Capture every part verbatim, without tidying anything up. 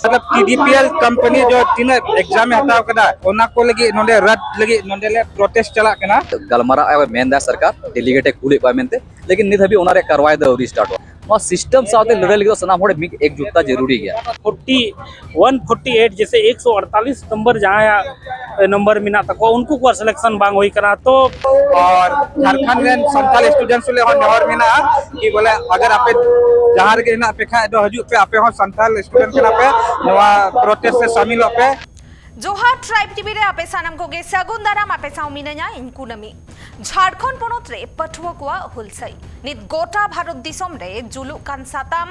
मतलब TDPL company जो तीन एग्जाम में हटाव कदा, ओना को लगी नोंडे रद्द लगी नोंडे ले प्रोटेस्ट चला कना। ᱜᱟᱞᱢᱟᱨᱟᱣ ᱮ ᱢᱮᱱᱫᱟ ᱥᱚᱨᱠᱟᱨ, ᱰᱮᱞᱤᱜᱮᱴ ᱮ ᱠᱩᱞᱮᱫ ᱠᱚᱣᱟ ᱢᱮᱱᱛᱮ, ᱞᱮᱠᱤᱱ ᱱᱤᱛ ᱦᱟᱹᱵᱤᱡ ᱚᱱᱟ ᱨᱮᱭᱟᱜ ᱠᱟᱨᱣᱟᱭ ᱫᱚ ᱟᱹᱣᱨᱤ ᱥᱴᱟᱨᱴᱚᱜᱼᱟ᱾ ᱱᱚᱣᱟ ᱥᱤᱥᱴᱮᱢ ᱥᱟᱶᱛᱮ ᱞᱟᱹᱲᱦᱟᱹᱭ ᱞᱟᱹᱜᱤᱫ ᱥᱟᱱᱟᱢ ᱦᱚᱲ ᱢᱤᱫ ᱮᱠᱡᱩᱴᱛᱟ ᱡᱟᱹᱨᱩᱨᱤ ᱜᱮᱭᱟ᱾ ᱯᱷᱳᱨᱴᱤ ᱚᱣᱟᱱ ᱯᱷᱳᱨᱴᱤ ᱮᱭᱤᱴ ᱡᱮᱥᱮ ᱮᱠᱥᱚ ᱟᱴᱛᱟᱞᱤᱥ ᱱᱚᱢᱵᱚᱨ ᱡᱟᱦᱟᱸᱭᱟᱜ ᱱᱚᱢᱵᱚᱨ ᱢᱮᱱᱟᱜ ᱛᱟᱠᱚᱣᱟ, ᱩᱱᱠᱩ ᱠᱚᱣᱟᱜ ᱥᱤᱞᱮᱠᱥᱚᱱ ᱵᱟᱝ ᱦᱩᱭ ᱠᱟᱱᱟ᱾ ᱛᱚ ᱟᱨ ᱡᱷᱟᱲᱠᱷᱚᱸᱰ ᱨᱮᱱ ᱥᱟᱱᱛᱟᱲ ᱥᱴᱩᱰᱮᱸᱴᱥ ᱞᱮ ᱦᱚᱸ ᱱᱮᱦᱚᱨ ᱢᱮᱱᱟᱜᱼᱟ ᱠᱤ ᱵᱚᱞᱮ ᱟᱜᱟᱨ ᱟᱯᱮ ᱡᱟᱦᱟᱸ ᱨᱮᱜᱮ ᱦᱮᱱᱟᱜ ᱯᱮ ᱠᱷᱟᱡ ᱫᱚ ᱦᱤᱡᱩᱜ ᱯᱮ, ᱟᱯᱮ ᱦᱚᱸ ᱥᱟᱱᱛᱟᱲ ᱥᱴᱩᱰᱮᱸᱴ ᱠᱟᱱᱟ ᱯᱮ, ᱱᱚᱣᱟ ᱯᱨᱚᱴᱮᱥᱴ ᱨᱮ ᱥᱟᱢᱤᱞᱚᱜ ᱯᱮ᱾ ᱡᱚᱦᱟᱨ ᱴᱨᱟᱭᱤᱵ ᱴᱤᱵᱷᱤ ᱨᱮ ᱟᱯᱮ ᱥᱟᱱᱟᱢ ᱠᱚᱜᱮ ᱥᱟᱹᱜᱩᱱ ᱫᱟᱨᱟᱢ, ᱟᱯᱮ ᱥᱟᱶ ᱢᱤᱱᱟᱹᱧᱟ ᱤᱧ ᱠᱩᱱᱟᱹᱢᱤ᱾ ᱡᱷᱟᱲᱠᱷᱚᱸᱰ ᱯᱚᱱᱚᱛ ᱨᱮ ᱯᱟᱹᱴᱷᱩᱣᱟᱹ ᱠᱚᱣᱟᱜ ᱦᱩᱞᱥᱟᱹᱭ᱾ ᱱᱤᱛ ᱜᱚᱴᱟ ᱵᱷᱟᱨᱚᱛ ᱫᱤᱥᱚᱢ ᱨᱮ ᱡᱩᱞᱩᱜ ᱠᱟᱱ ᱥᱟᱛᱟᱢ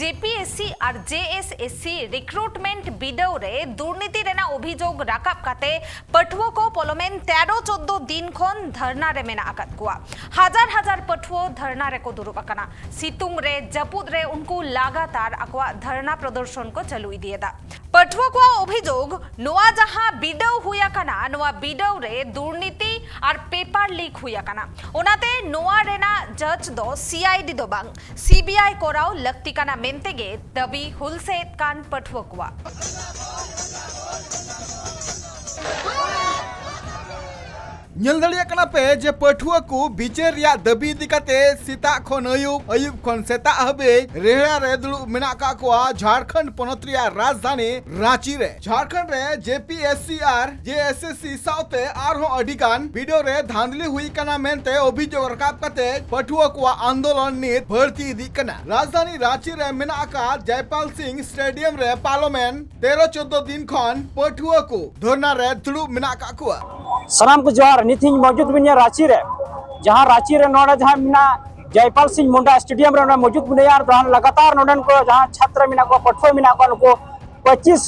ᱡᱮᱯᱤᱮᱥᱥᱤ ᱟᱨ ᱡᱮᱮᱥᱮᱥᱥᱤ ᱨᱤᱠᱨᱩᱴᱢᱮᱱᱴ ᱵᱤᱰᱟᱹᱣ ᱨᱮ ᱫᱩᱨᱱᱤᱛᱤ ᱨᱮᱱᱟᱜ ᱚᱵᱷᱤᱡᱳᱜᱽ ᱨᱟᱠᱟᱵ ᱠᱟᱛᱮ ᱯᱟᱹᱴᱷᱩᱣᱟᱹ ᱠᱚ ᱯᱚᱞᱚᱢᱮᱱ ᱛᱮᱨᱚ ᱪᱳᱫᱽᱫᱳ ᱫᱤᱱ ᱠᱷᱚᱱ ᱫᱷᱟᱨᱱᱟ ᱨᱮ ᱢᱮᱱᱟᱜ ᱟᱠᱟᱫ ᱠᱚᱣᱟ᱾ ᱦᱟᱡᱟᱨ ᱦᱟᱡᱟᱨ ᱯᱟᱹᱴᱷᱩᱣᱟᱹ ᱫᱷᱟᱨᱱᱟ ᱨᱮᱠᱚ ᱫᱩᱲᱩᱵ ᱟᱠᱟᱱᱟ᱾ ᱥᱤᱛᱩᱝ ᱨᱮ, ᱡᱟᱹᱯᱩᱫ ᱨᱮ ᱩᱱᱠᱩ ᱞᱟᱜᱟᱛᱟᱨ ᱟᱠᱚᱣᱟᱜ ᱫᱷᱟᱨᱱᱟ ᱯᱨᱚᱫᱚᱨᱥᱚᱱ ᱠᱚ ᱪᱟᱹᱞᱩ ᱤᱫᱤᱭᱮᱫᱟ᱾ ᱯᱟᱹᱴᱷᱩᱣᱟᱹ ᱠᱚᱣᱟᱜ ᱚᱵᱷᱤᱡᱳᱜᱽ, ᱱᱚᱣᱟ ᱡᱟᱦᱟᱸ ᱵᱤᱰᱟᱹᱣ ᱦᱩᱭ ᱟᱠᱟᱱᱟ, ᱱᱚᱣᱟ ᱵᱤᱰᱟᱹᱣ ᱨᱮ ᱫᱩᱨᱱᱤᱛᱤ ᱟᱨ ᱯᱮᱯᱟᱨ ᱞᱤᱠ ᱦᱩᱭ ᱟᱠᱟᱱᱟ᱾ ᱚᱱᱟᱛᱮ ᱱᱚᱣᱟ ᱨᱮᱱᱟᱜ ᱡᱟᱸᱪ ᱫᱚ ᱥᱤᱟᱭᱰᱤ ᱫᱚ ᱵᱟᱝ, ᱥᱤᱵᱤᱟᱭ ᱠᱚᱨᱟᱣ ᱞᱟᱹᱠᱛᱤ ᱠᱟᱱᱟ ᱢᱮᱱᱛᱮ ᱜᱮ ᱫᱟᱹᱵᱤ ᱦᱩᱞᱥᱟᱹᱭᱮᱫ ᱠᱟᱱ ᱯᱟᱹᱴᱷᱩᱣᱟᱹ ᱠᱚᱣᱟᱜ᱾ ᱧᱮᱞ ᱫᱟᱲᱮᱭᱟᱜ ᱠᱟᱱᱟ ᱯᱮ ᱡᱮ ᱯᱟᱹᱴᱷᱩᱣᱟᱹ ᱠᱚ ᱵᱤᱪᱟᱹᱨ ᱨᱮᱭᱟᱜ ᱫᱟᱹᱵᱤ ᱤᱫᱤ ᱠᱟᱛᱮ ᱥᱮᱛᱟᱜ ᱠᱷᱚᱱ ᱟᱹᱭᱩᱵ, ᱟᱹᱭᱩᱵ ᱠᱷᱚᱱ ᱥᱮᱛᱟᱜ ᱦᱟᱹᱵᱤᱡ ᱨᱮᱦᱲᱟ ᱨᱮ ᱫᱩᱲᱩᱵ ᱢᱮᱱᱟᱜ ᱟᱠᱟᱫ ᱠᱚᱣᱟ ᱡᱷᱟᱲᱠᱷᱚᱸᱰ ᱯᱚᱱᱚᱛ ᱨᱮᱭᱟᱜ ᱨᱟᱡᱽᱫᱷᱟᱱᱤ ᱨᱟᱸᱪᱤ ᱨᱮ᱾ ᱡᱷᱟᱲᱠᱷᱚᱸᱰ ᱨᱮ ᱡᱮᱯᱤᱮᱥᱥᱤ ᱟᱨ ᱡᱮᱮᱥᱮᱥᱥᱤ ᱥᱟᱶᱛᱮ ᱟᱨᱦᱚᱸ ᱟᱹᱰᱤ ᱜᱟᱱ ᱵᱤᱰᱟᱹᱣ ᱨᱮ ᱫᱷᱟᱸᱫᱞᱤ ᱦᱩᱭ ᱟᱠᱟᱱᱟ ᱢᱮᱱᱛᱮ ᱚᱵᱷᱤᱡᱳᱜᱽ ᱨᱟᱠᱟᱵ ᱠᱟᱛᱮ ᱯᱟᱹᱴᱷᱩᱣᱟᱹ ᱠᱚᱣᱟᱜ ᱟᱱᱫᱳᱞᱚᱱ ᱱᱤᱛ ᱵᱟᱹᱲᱛᱤ ᱤᱫᱤᱜ ᱠᱟᱱᱟ᱾ ᱨᱟᱡᱽᱫᱷᱟᱱᱤ ᱨᱟᱸᱪᱤ ᱨᱮ ᱢᱮᱱᱟᱜ ᱟᱠᱟᱫ ᱡᱚᱭᱯᱟᱞ ᱥᱤᱝ ᱥᱴᱮᱰᱤᱭᱟᱢ ᱨᱮ ᱯᱟᱨᱞᱟᱢᱮᱱᱴ ᱛᱮᱨᱚ ᱪᱳᱫᱽᱫᱳ ᱫᱤᱱ ᱠᱷᱚᱱ ᱯᱟᱹᱴᱷᱩᱣᱟᱹ ᱠᱚ ᱫᱷᱚᱨᱱᱟ ᱨᱮ ᱫᱩᱲᱩᱵ ᱢᱮᱱᱟᱜ ᱟᱠᱟᱫ ᱠᱚᱣᱟ᱾ ᱥᱟᱱᱟᱢ ᱠᱚ ᱡᱚᱦᱟᱨ᱾ ᱱᱤᱛ ᱤᱧ ᱢᱚᱡᱩᱫ ᱢᱤᱱᱟᱹᱧᱟ ᱨᱟᱸᱪᱤ ᱨᱮ, ᱡᱟᱦᱟᱸ ᱨᱟᱸᱪᱤ ᱨᱮ ᱱᱚᱰᱮ ᱡᱟᱦᱟᱸ ᱢᱮᱱᱟᱜ ᱡᱚᱭᱯᱟᱞ ᱥᱤᱝ ᱢᱩᱱᱰᱟ ᱥᱴᱮᱰᱤᱭᱟᱢ ᱨᱮ ᱚᱸᱰᱮ ᱢᱚᱡᱩᱫ ᱢᱤᱱᱟᱹᱧᱟ᱾ ᱟᱨ ᱡᱟᱦᱟᱸ ᱞᱟᱜᱟᱛᱟᱨ ᱱᱚᱰᱮᱱ ᱠᱚ ᱡᱟᱦᱟᱸ ᱪᱷᱟᱛᱨᱚ ᱢᱮᱱᱟᱜ ᱠᱚᱣᱟ, ᱯᱟᱹᱴᱷᱩᱣᱟᱹ ᱢᱮᱱᱟᱜ ᱠᱚᱣᱟ, ᱱᱩᱠᱩ ᱯᱚᱸᱪᱤᱥ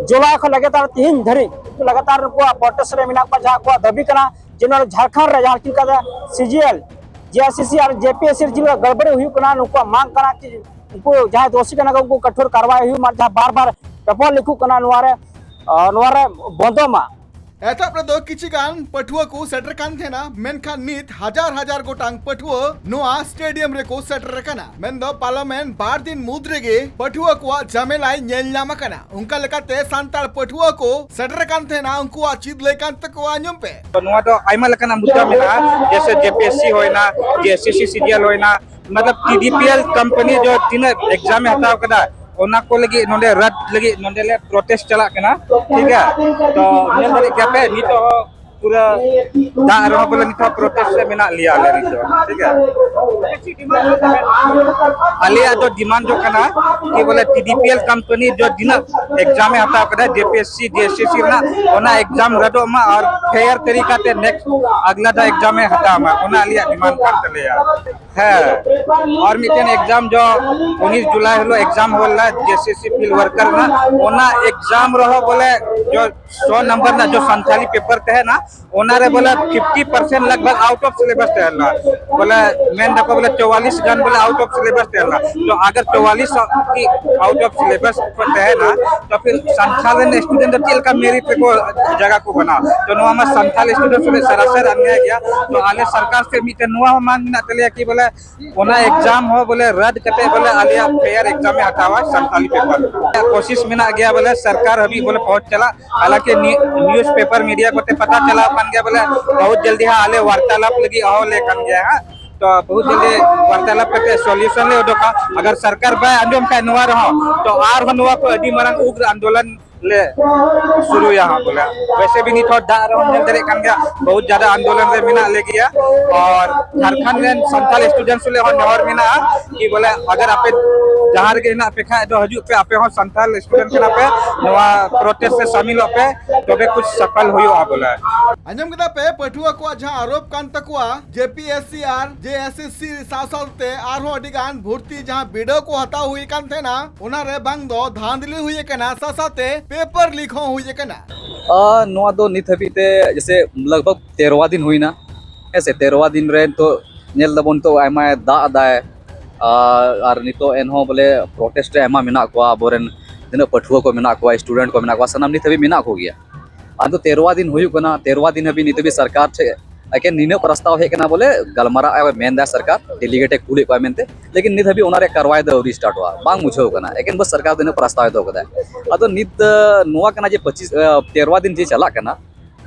ᱡᱩᱞᱟᱭ ᱠᱷᱚᱱ ᱞᱟᱜᱟᱛᱟᱨ ᱛᱤᱦᱤᱧ ᱫᱷᱟᱹᱨᱤᱡ ᱞᱟᱜᱟᱛᱟᱨ ᱱᱩᱠᱩᱣᱟᱜ ᱯᱨᱚᱴᱮᱥᱴ ᱨᱮ ᱢᱮᱱᱟᱜ ᱠᱚᱣᱟ, ᱡᱟᱦᱟᱸ ᱟᱠᱚᱣᱟᱜ ᱫᱟᱹᱵᱤ ᱠᱟᱱᱟ ᱡᱮ ᱱᱚᱰᱮ ᱡᱷᱟᱲᱠᱷᱚᱸᱰ ᱨᱮ ᱡᱟᱦᱟᱸ ᱪᱮᱫ ᱞᱮᱠᱟ ᱥᱤᱡᱤᱮᱞ, ᱡᱮᱮᱥᱮᱥᱥᱤ ᱟᱨ ᱡᱮᱯᱤᱮᱥᱥᱤ ᱨᱮ ᱪᱮᱫ ᱞᱮᱠᱟ ᱜᱚᱲᱵᱚᱲᱤ ᱦᱩᱭᱩᱜ ᱠᱟᱱᱟ, ᱱᱩᱠᱩᱣᱟᱜ ᱢᱟᱜᱽ ᱠᱟᱱᱟ ᱠᱤ ᱩᱱᱠᱩ ᱡᱟᱦᱟᱸᱭ ᱫᱳᱥᱤ ᱠᱟᱱᱟ ᱠᱚ, ᱩᱱᱠᱩ ᱠᱚᱴᱷᱳᱨ ᱠᱟᱨᱣᱟᱭ ᱦᱩᱭᱩᱜ ᱢᱟ᱾ ᱡᱟᱦᱟᱸ ᱵᱟᱨ ᱵᱟᱨ ᱯᱮᱯᱟᱨ ᱞᱤᱠᱚᱜ ᱠᱟᱱᱟ, ᱱᱚᱣᱟ ᱨᱮ, ᱟᱸ, ᱱᱚᱣᱟ ᱨᱮ ᱵᱚᱱᱫᱚᱜ ᱢᱟ᱾ ᱮᱛᱚᱦᱚᱵ ᱨᱮᱫᱚ ᱠᱤᱪᱷᱤ ᱜᱟᱱ ᱯᱟᱹᱴᱷᱩᱣᱟᱹ ᱠᱚ ᱥᱮᱴᱮᱨ ᱠᱟᱱ ᱛᱟᱦᱮᱱᱟ, ᱢᱮᱱᱠᱷᱟᱱ ᱱᱤᱛ ᱦᱟᱡᱟᱨ ᱦᱟᱡᱟᱨ ᱜᱚᱴᱟᱝ ᱯᱟᱹᱴᱷᱩᱣᱟᱹ ᱱᱚᱣᱟ ᱥᱴᱮᱰᱤᱭᱟᱢ ᱨᱮᱠᱚ ᱥᱮᱴᱮᱨ ᱟᱠᱟᱱᱟ᱾ ᱢᱮᱱᱫᱚ ᱯᱟᱨᱞᱟᱢᱮᱱᱴ ᱵᱟᱨ ᱫᱤᱱ ᱢᱩᱫᱽ ᱨᱮᱜᱮ ᱯᱟᱹᱴᱷᱩᱣᱟᱹ ᱠᱚᱣᱟᱜ ᱡᱟᱢᱮᱞᱟᱭ ᱧᱮᱞ ᱧᱟᱢ ᱟᱠᱟᱱᱟ᱾ ᱚᱱᱠᱟ ᱞᱮᱠᱟᱛᱮ ᱥᱟᱱᱛᱟᱲ ᱯᱟᱹᱴᱷᱩᱣᱟᱹ ᱠᱚ ᱥᱮᱴᱮᱨ ᱠᱟᱱ ᱛᱟᱦᱮᱱᱟ, ᱩᱱᱠᱩᱣᱟᱜ ᱪᱮᱫ ᱞᱟᱹᱭ ᱠᱟᱱ ᱛᱟᱠᱚᱣᱟ, ᱟᱸᱡᱚᱢ ᱯᱮ᱾ ᱛᱚ, ᱱᱚᱣᱟ ᱫᱚ ᱟᱭᱢᱟ ᱞᱮᱠᱟᱱᱟᱜ ᱢᱩᱫᱽᱫᱟ ᱢᱮᱱᱟᱜᱼᱟ, ᱡᱮᱭᱥᱮ ᱡᱮ ᱯᱤ ᱮᱥ ᱥᱤ ᱦᱩᱭᱱᱟ, ᱡᱮ ᱮᱥ ᱮᱥ ᱥᱤ ᱥᱤ ᱡᱤ ᱮᱞ ᱦᱩᱭᱱᱟ, ᱢᱚᱛᱞᱚᱵ T D P L company ᱡᱚ ᱛᱤᱱᱟᱹᱜ ᱮᱠᱡᱟᱢ ᱮ ᱦᱟᱛᱟᱣ ᱠᱟᱫᱟ, ᱚᱱᱟ ᱠᱚ ᱞᱟᱹᱜᱤᱫ ᱱᱚᱰᱮ ᱨᱟᱫ ᱞᱟᱹᱜᱤᱫ ᱱᱚᱰᱮ ᱞᱮ ᱯᱨᱚᱴᱮᱥᱴ ᱪᱟᱞᱟᱜ ᱠᱟᱱᱟ᱾ ᱴᱷᱤᱠ ᱜᱮᱭᱟ, ᱛᱚ ᱧᱮᱞ ᱫᱟᱲᱮᱭᱟᱜ ᱜᱮᱭᱟ ᱯᱮ, ᱱᱤᱛᱚᱜ ᱦᱚᱸ ᱯᱩᱨᱟᱹ ᱫᱟᱜ ᱨᱮᱦᱚᱸ ᱵᱚᱞᱮ ᱱᱤᱛᱚᱜ ᱯᱨᱚᱴᱮᱥᱴ ᱨᱮ ᱢᱮᱱᱟᱜ ᱞᱮᱭᱟ ᱟᱞᱮ ᱱᱤᱛᱚᱜ᱾ ᱴᱷᱤᱠ ᱜᱮᱭᱟ, ᱟᱞᱮᱭᱟᱜ ᱫᱚ ᱰᱤᱢᱟᱱᱰ ᱫᱚ ᱠᱟᱱᱟ ᱠᱤ ᱵᱚᱞᱮ T D P L company ᱡᱚ ᱛᱤᱱᱟᱹᱜ ᱮᱠᱡᱟᱢ ᱮ ᱦᱟᱛᱟᱣ ᱠᱟᱫᱟ, ᱡᱮ ᱯᱤ ᱮᱥ ᱥᱤ, ᱡᱮ ᱮᱥ ᱮᱥ ᱥᱤ ᱨᱮᱱᱟᱜ, ᱚᱱᱟ ᱮᱠᱡᱟᱢ ᱨᱟᱫᱚᱜ ᱢᱟ ᱟᱨ ᱯᱷᱮᱭᱟᱨ ᱛᱟᱹᱨᱤᱠᱟ ᱛᱮ ᱱᱮᱠᱥᱴ ᱟᱜᱽᱞᱟ ᱫᱷᱟᱣ ᱮᱠᱡᱟᱢ ᱮ ᱦᱟᱛᱟᱣ ᱢᱟ, ᱚᱱᱟ ᱟᱞᱮᱭᱟᱜ ᱰᱤᱢᱟᱱᱰ ᱠᱟᱱ ᱛᱟᱞᱮᱭᱟ᱾ ᱦᱮᱸ, ᱟᱨ ᱢᱤᱫᱴᱮᱱ ᱮᱠᱡᱟᱢ ᱡᱚ ᱩᱱᱤᱥ ᱡᱩᱞᱟᱭ ᱦᱤᱞᱳᱜ ᱮᱠᱡᱟᱢ ᱦᱩᱭ ᱞᱮᱱᱟ ᱡᱮ S S C field worker ᱨᱮᱱᱟᱜ, ᱚᱱᱟ ᱮᱠᱡᱟᱢ ᱨᱮᱦᱚᱸ ᱵᱚᱞᱮ ᱡᱚ ᱥᱚ ᱱᱟᱢᱵᱟᱨ ᱨᱮᱱᱟᱜ ᱡᱚ ᱥᱟᱱᱛᱟᱲᱤ ᱯᱮᱯᱟᱨ ᱛᱟᱦᱮᱱᱟ, ᱚᱱᱟ ᱨᱮ ᱵᱚᱞᱮ ᱯᱷᱤᱯᱴᱤ ᱯᱟᱨᱥᱮᱱᱴ ᱞᱟᱜᱽ ᱵᱷᱟᱜᱽ ᱟᱣᱩᱴ ᱚᱯᱷ ᱥᱤᱞᱮᱵᱟᱥ ᱛᱟᱦᱮᱸ ᱞᱮᱱᱟ᱾ ᱵᱚᱞᱮ ᱢᱮᱱ ᱫᱟᱠᱚ ᱵᱚᱞᱮ ᱪᱚᱣᱟᱞᱤᱥ ᱜᱟᱱ ᱵᱚᱞᱮ ᱟᱣᱩᱴ ᱚᱯᱷ ᱥᱤᱞᱮᱵᱟᱥ ᱛᱟᱦᱮᱸ ᱞᱮᱱᱟ᱾ ᱛᱚ ᱟᱜᱟᱨ ᱪᱚᱣᱟᱞᱤᱥ ᱟᱣᱩᱴ ᱚᱯᱷ ᱥᱤᱞᱮᱵᱟᱥ ᱠᱚ ᱛᱟᱦᱮᱱᱟ, ᱛᱚ ᱯᱷᱤᱨ ᱥᱟᱱᱛᱷᱟᱞ ᱨᱮᱱ ᱥᱴᱩᱰᱮᱱᱴ ᱫᱚ ᱪᱮᱫ ᱞᱮᱠᱟ ᱢᱮᱨᱤᱴ ᱨᱮᱠᱚ ᱡᱟᱭᱜᱟ ᱠᱚ ᱵᱮᱱᱟᱣᱟ? ᱛᱚ ᱱᱚᱣᱟ ᱢᱟ ᱥᱟᱱᱛᱷᱟᱞ ᱥᱴᱩᱰᱮᱱᱴ ᱥᱚᱸᱜᱮ ᱥᱟᱨᱟᱥᱟᱨ ᱟᱱᱭᱟᱭ ᱜᱮᱭᱟ᱾ ᱛᱚ ᱟᱞᱮ ᱥᱚᱨᱠᱟᱨ ᱥᱮ ᱢᱤᱫᱴᱮᱱ ᱱᱚᱣᱟ ᱦᱚᱸ ᱢᱟᱝ ᱢᱮᱱᱟᱜ ᱛᱟᱞᱮᱭᱟ ᱠᱤ ᱵᱚᱞᱮ ᱚᱱᱟ ᱮᱠᱡᱟᱢ ᱦᱚᱸ ᱵᱚᱞᱮ ᱨᱟᱫ ᱠᱟᱛᱮ ᱵᱚᱞᱮ ᱟᱞᱮᱭᱟᱜ ᱯᱷᱮᱭᱟᱨ ᱮᱠᱡᱟᱢ ᱮ ᱦᱟᱛᱟᱣᱟ ᱥᱟᱱᱛᱟᱞᱤ ᱯᱮᱯᱟᱨ᱾ ᱠᱳᱥᱤᱥ ᱢᱮᱱᱟᱜ ᱜᱮᱭᱟ ᱵᱚᱞᱮ ᱥᱚᱨᱠᱟᱨ ᱦᱟᱹᱵᱤᱡ ᱵᱚᱞᱮ ᱯᱚᱦᱚᱸᱪ ᱪᱟᱞᱟᱜ᱾ ᱦᱟᱞᱟᱝᱠᱤ ᱱᱤ-, ᱱᱤᱭᱩᱡᱽ ᱯᱮᱯᱟᱨ ᱢᱤᱰᱤᱭᱟ ᱠᱚᱛᱮ ᱯᱟᱛᱟ ᱪᱟᱞᱟᱣ ᱠᱟᱱ ᱜᱮᱭᱟ ᱵᱚᱞᱮ ᱵᱚᱦᱩᱛ ᱡᱚᱞᱫᱤ ᱦᱟᱸᱜ ᱟᱞᱮ ᱣᱟᱨᱛᱟᱞᱟᱯ ᱞᱟᱹᱜᱤᱫ ᱦᱚᱦᱚ ᱞᱮ ᱠᱟᱱ ᱜᱮᱭᱟ ᱦᱟᱸᱜ᱾ ᱛᱚ ᱵᱚᱦᱩᱛ ᱡᱚᱞᱫᱤ ᱣᱟᱨᱛᱟᱞᱟᱯ ᱠᱟᱛᱮ ᱥᱚᱞᱭᱩᱥᱚᱱ ᱞᱮ ᱩᱰᱩᱠᱟ᱾ ᱟᱜᱟᱨ ᱥᱚᱨᱠᱟᱨ ᱵᱟᱭ ᱟᱸᱡᱚᱢ ᱠᱷᱟᱡ ᱱᱚᱣᱟ ᱨᱮᱦᱚᱸ, ᱛᱚ ᱟᱨᱦᱚᱸ ᱱᱚᱣᱟ ᱠᱚ ᱟᱹᱰᱤ ᱢᱟᱨᱟᱝ ᱩᱜᱽᱨ ᱟᱱᱫᱳᱞᱚᱱ ᱞᱮ ᱥᱩᱨᱩᱭᱟ ᱦᱟᱸᱜ ᱵᱚᱞᱮ᱾ ᱣᱮᱥᱮ ᱵᱤ ᱱᱤᱛ ᱦᱚᱸ ᱫᱟᱜ ᱨᱮᱦᱚᱸ ᱧᱮᱞ ᱫᱟᱲᱮᱭᱟᱜ ᱠᱟᱱ ᱜᱮᱭᱟ, ᱵᱚᱦᱩᱛ ᱡᱟᱫᱟ ᱟᱱᱫᱳᱞᱚᱱ ᱨᱮ ᱢᱮᱱᱟᱜ ᱞᱮ ᱜᱮᱭᱟ᱾ ᱟᱨ ᱡᱷᱟᱲᱠᱷᱚᱸᱰ ᱨᱮᱱ ᱥᱟᱱᱛᱟᱲ ᱥᱴᱩᱰᱮᱱᱴ ᱥᱩᱞᱮ ᱦᱚᱸ ᱱᱮᱦᱚᱨ ᱢᱮᱱᱟᱜᱼᱟ ᱠᱤ ᱵᱚᱞᱮ ᱟᱜᱟᱨ ᱟᱯᱮ ᱡᱟᱦᱟᱸ ᱨᱮᱜᱮ ᱦᱮᱱᱟᱜ ᱯᱮ ᱠᱷᱟᱡ ᱫᱚ ᱦᱤᱡᱩᱜ ᱯᱮ, ᱟᱯᱮ ᱦᱚᱸ ᱥᱟᱱᱛᱟᱲ ᱥᱴᱩᱰᱮᱱᱴ ᱠᱟᱱᱟ ᱯᱮ, ᱱᱚᱣᱟ ᱯᱨᱚᱴᱮᱥᱴ ᱨᱮ ᱥᱟᱢᱤᱞᱚᱜ ᱯᱮ, ᱛᱚᱵᱮ ᱠᱩᱪ ᱥᱟᱯᱷᱚᱞ ᱦᱩᱭᱩᱜᱼᱟ ᱵᱚᱞᱮ᱾ ᱟᱸᱡᱚᱢ ᱠᱮᱫᱟ ᱯᱮ ᱯᱟᱹᱴᱷᱩᱣᱟᱹ ᱠᱚᱣᱟᱜ ᱡᱟᱦᱟᱸ ᱟᱨᱳᱯ ᱠᱟᱱ ᱛᱟᱠᱚᱣᱟ, ᱡᱮ ᱯᱤ ᱮᱥ ᱥᱤ ᱟᱨ ᱡᱮ ᱮᱥ ᱮᱥ ᱥᱤ ᱥᱟᱶ ᱥᱟᱶᱛᱮ ᱟᱨᱦᱚᱸ ᱟᱹᱰᱤ ᱜᱟᱱ ᱵᱷᱚᱨᱛᱤ ᱡᱟᱦᱟᱸ ᱵᱤᱰᱟᱹᱣ ᱠᱚ ᱦᱟᱛᱟᱣ ᱦᱩᱭ ᱠᱟᱱ ᱛᱟᱦᱮᱱᱟ, ᱚᱱᱟ ᱨᱮ ᱵᱟᱝ ᱫᱚ ᱫᱷᱟᱸᱫᱽᱞᱤ ᱦᱩᱭ ᱟᱠᱟᱱᱟ, ᱥᱟᱶ ᱥᱟᱶᱛᱮ ᱯᱮᱯᱟᱨ ᱞᱤᱠ ᱦᱚᱸ ᱦᱩᱭ ᱟᱠᱟᱱᱟ᱾ ᱟᱨ ᱱᱚᱣᱟ ᱫᱚ ᱱᱤᱛ ᱦᱟᱹᱵᱤᱡ ᱛᱮ ᱡᱮᱥᱮ ᱞᱟᱜᱽ ᱵᱷᱟᱜᱽ ᱛᱮᱨᱣᱟ ᱫᱤᱱ ᱦᱩᱭᱱᱟ, ᱦᱮᱸ ᱥᱮ, ᱛᱮᱨᱣᱟ ᱫᱤᱱ ᱨᱮ ᱱᱤᱛᱚᱜ ᱧᱮᱞ ᱫᱟᱵᱚᱱ ᱱᱤᱛᱚᱜ ᱟᱭᱢᱟᱭ ᱫᱟᱜ ᱮᱫᱟᱭ, ᱟᱨ, ᱟᱨ ᱱᱤᱛᱚᱜ ᱮᱱᱦᱚᱸ ᱵᱚᱞᱮ ᱯᱨᱚᱴᱮᱥᱴ ᱨᱮ ᱟᱭᱢᱟ ᱢᱮᱱᱟᱜ ᱠᱚᱣᱟ, ᱟᱵᱚᱨᱮᱱ ᱛᱤᱱᱟᱹᱜ ᱯᱟᱹᱴᱷᱩᱣᱟᱹ ᱠᱚ ᱢᱮᱱᱟᱜ ᱠᱚᱣᱟ, ᱥᱴᱩᱰᱮᱱᱴ ᱠᱚ ᱢᱮᱱᱟᱜ ᱠᱚᱣᱟ, ᱥᱟᱱᱟᱢ ᱱᱤᱛ ᱦᱟᱹᱵᱤᱡ ᱢᱮᱱᱟᱜ ᱠᱚᱜᱮᱭᱟ᱾ ᱟᱫᱚ ᱛᱮᱨᱣᱟ ᱫᱤᱱ ᱦᱩᱭᱩᱜ ᱠᱟᱱᱟ, ᱛᱮᱨᱣᱟ ᱫᱤᱱ ᱦᱟᱹᱵᱤᱡ ᱱᱤᱛ ᱦᱟᱹᱵᱤᱡ ᱥᱚᱨᱠᱟᱨ ᱴᱷᱮᱱ ᱮᱠᱮᱱ ᱱᱤᱱᱟᱹᱜ ᱯᱨᱚᱥᱛᱟᱵ ᱦᱮᱡ ᱠᱟᱱᱟ ᱵᱚᱞᱮ ᱜᱟᱞᱢᱟᱨᱟᱣ ᱮ ᱢᱮᱱᱫᱟ ᱥᱚᱨᱠᱟᱨ, ᱰᱮᱞᱤᱜᱮᱴ ᱮ ᱠᱩᱞᱮᱫ ᱠᱚᱣᱟ ᱢᱮᱱᱛᱮ, ᱞᱮᱠᱤᱱ ᱱᱤᱛ ᱦᱟᱹᱵᱤᱡ ᱚᱱᱟ ᱨᱮᱭᱟᱜ ᱠᱟᱨᱣᱟᱭ ᱫᱚ ᱟᱹᱣᱨᱤ ᱥᱴᱟᱨᱴᱚᱜᱼᱟ, ᱵᱟᱝ ᱵᱩᱡᱷᱟᱹᱣ ᱠᱟᱱᱟ᱾ ᱮᱠᱮᱱ ᱵᱟᱥ ᱥᱚᱨᱠᱟᱨ ᱫᱚ ᱤᱱᱟᱹᱜ ᱯᱨᱚᱥᱛᱟᱵ ᱮ ᱫᱚᱦᱚ ᱠᱟᱫᱟ᱾ ᱟᱫᱚ ᱱᱤᱛ ᱱᱚᱣᱟ ᱠᱟᱱᱟ ᱡᱮ ᱯᱚᱸᱪᱤᱥ ᱛᱮᱨᱣᱟ ᱫᱤᱱ ᱡᱮ ᱪᱟᱞᱟᱜ ᱠᱟᱱᱟ,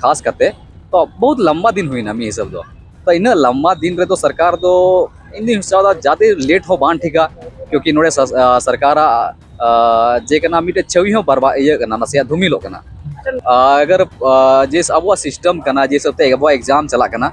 ᱠᱷᱟᱥ ᱠᱟᱛᱮ ᱛᱚ ᱵᱚᱦᱩᱛ ᱞᱟᱢᱵᱟ ᱫᱤᱱ ᱦᱩᱭᱱᱟ ᱢᱤᱫ ᱦᱤᱥᱟᱹᱵ ᱫᱚ᱾ ᱛᱚ ᱤᱱᱟᱹᱜ ᱞᱟᱢᱵᱟ ᱫᱤᱱ ᱨᱮᱫᱚ ᱥᱚᱨᱠᱟᱨ ᱫᱚ ᱤᱧ ᱫᱩᱧ ᱦᱩᱥᱟᱹᱣᱫᱟ ᱡᱟᱫᱮ ᱞᱮᱴ ᱦᱚᱸ ᱵᱟᱝ ᱴᱷᱤᱠᱟ, ᱠᱤᱭᱩᱠᱤ ᱱᱚᱰᱮ ᱥᱟ- ᱟ, ᱥᱚᱨᱠᱟᱨᱟᱜ ᱟ, ᱡᱮ ᱠᱟᱱᱟ ᱢᱤᱫᱴᱮᱡ ᱪᱷᱟᱹᱣᱤ ᱦᱚᱸ ᱵᱟᱨᱵᱟ ᱤᱭᱟᱹ ᱠᱟᱱᱟ, ᱱᱟᱥᱮᱭᱟᱜ ᱫᱷᱩᱢᱤᱞᱚᱜ ᱠᱟᱱᱟ᱾ ᱟ, ᱟᱜᱟᱨ ᱟ, ᱡᱮ ᱟᱵᱚᱣᱟᱜ ᱥᱤᱥᱴᱮᱢ ᱠᱟᱱᱟ, ᱡᱮ ᱦᱤᱥᱟᱹᱵ ᱛᱮ ᱟᱵᱚᱣᱟᱜ ᱮᱠᱡᱟᱢ ᱪᱟᱞᱟᱜ ᱠᱟᱱᱟ,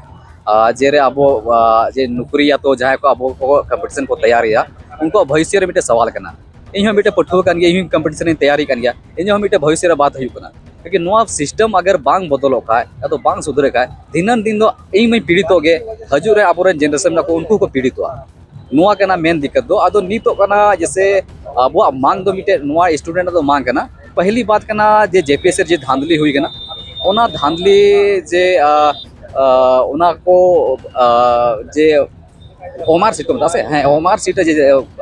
ᱟ, ᱡᱮᱨᱮ ᱟᱵᱚ ᱟ, ᱡᱮ ᱱᱩᱠᱨᱤ ᱭᱟ ᱛᱚ ᱡᱟᱦᱟᱸᱭ ᱠᱚ ᱟᱵᱚ ᱠᱚ ᱠᱚᱢᱯᱤᱴᱤᱥᱚᱱ ᱠᱚ ᱛᱮᱭᱟᱨᱤᱭᱟ, ᱩᱱᱠᱩᱣᱟᱜ ᱵᱷᱚᱵᱤᱥᱥᱚ ᱨᱮ ᱢᱤᱫᱴᱮᱡ ᱥᱟᱣᱟᱞ ᱠᱟᱱᱟ᱾ ᱤᱧ ᱦᱚᱸ ᱢᱤᱫᱴᱮᱡ ᱯᱟᱹᱴᱷᱩᱣᱟᱹ ᱠᱟᱱ ᱜᱮᱭᱟ, ᱤᱧ ᱦᱚᱸ ᱠᱚᱢᱯᱤᱴᱤᱥᱚᱱ ᱤᱧ ᱛᱮᱭᱟᱨᱤ ᱠᱟᱱ ᱜᱮᱭᱟ, ᱤᱧᱟᱹᱜ ᱦᱚᱸ ᱢᱤᱫᱴᱮᱡ ᱵᱷᱚᱵᱤᱥᱥᱚ ᱨᱮ ᱵᱟᱫ ᱦᱩᱭᱩᱜ ᱠᱟᱱᱟ᱾ ᱞᱮᱠᱤᱱ ᱱᱚᱣᱟ ᱥᱤᱥᱴᱮᱢ ᱟᱜᱟᱨ ᱵᱟᱝ ᱵᱚᱫᱚᱞᱚᱜ ᱠᱷᱟᱡ, ᱟᱫᱚ ᱵᱟᱝ ᱥᱩᱫᱷᱟᱹᱨ ᱠᱷᱟᱡ, ᱫᱤᱱᱟᱹᱢ ᱫᱤᱱ ᱫᱚ ᱤᱧ ᱢᱟᱧ ᱯᱤᱲᱤᱛᱚᱜ ᱜᱮ, ᱦᱤᱡᱩᱜ ᱨᱮ ᱟᱵᱚᱨᱮᱱ ᱡᱮᱱᱟᱨᱮᱥᱚᱱ ᱢᱮᱱᱟᱜ ᱠᱚ, ᱩᱱᱠᱩ ᱦᱚᱸᱠᱚ ᱯᱤᱲᱤᱛᱚᱜᱼᱟ᱾ ᱱᱚᱣᱟ ᱠᱟᱱᱟ ᱢᱮᱱ ᱫᱤᱠᱠᱟᱛ ᱫᱚ᱾ ᱟᱫᱚ ᱱᱤᱛᱚᱜ ᱠᱟᱱᱟ ᱡᱮᱥᱮ ᱟᱵᱚᱣᱟᱜ ᱢᱟᱝ ᱫᱚ ᱢᱤᱫᱴᱮᱡ ᱱᱚᱣᱟ ᱥᱴᱩᱰᱮᱱᱴ ᱫᱚ ᱢᱟᱝ ᱠᱟᱱᱟ᱾ ᱯᱟᱹᱦᱤᱞᱤ ᱵᱟᱛ ᱠᱟᱱᱟ ᱡᱮ ᱡᱮᱯᱤᱮᱥ ᱨᱮ ᱡᱮ ᱫᱷᱟᱸᱫᱽᱞᱤ ᱦᱩᱭ ᱠᱟᱱᱟ, ᱚᱱᱟ ᱫᱷᱟᱸᱫᱽᱞᱤ ᱡᱮ, ᱟ, ᱟ, ᱚᱱᱟ ᱠᱚ, ᱟ, ᱡᱮ ᱳᱢᱟᱨ ᱥᱤᱴ ᱠᱚ ᱢᱮᱛᱟᱜᱼᱟ ᱥᱮ, ᱦᱮᱸ, ᱳᱢᱟᱨ ᱥᱤᱴ ᱨᱮ ᱡᱮ,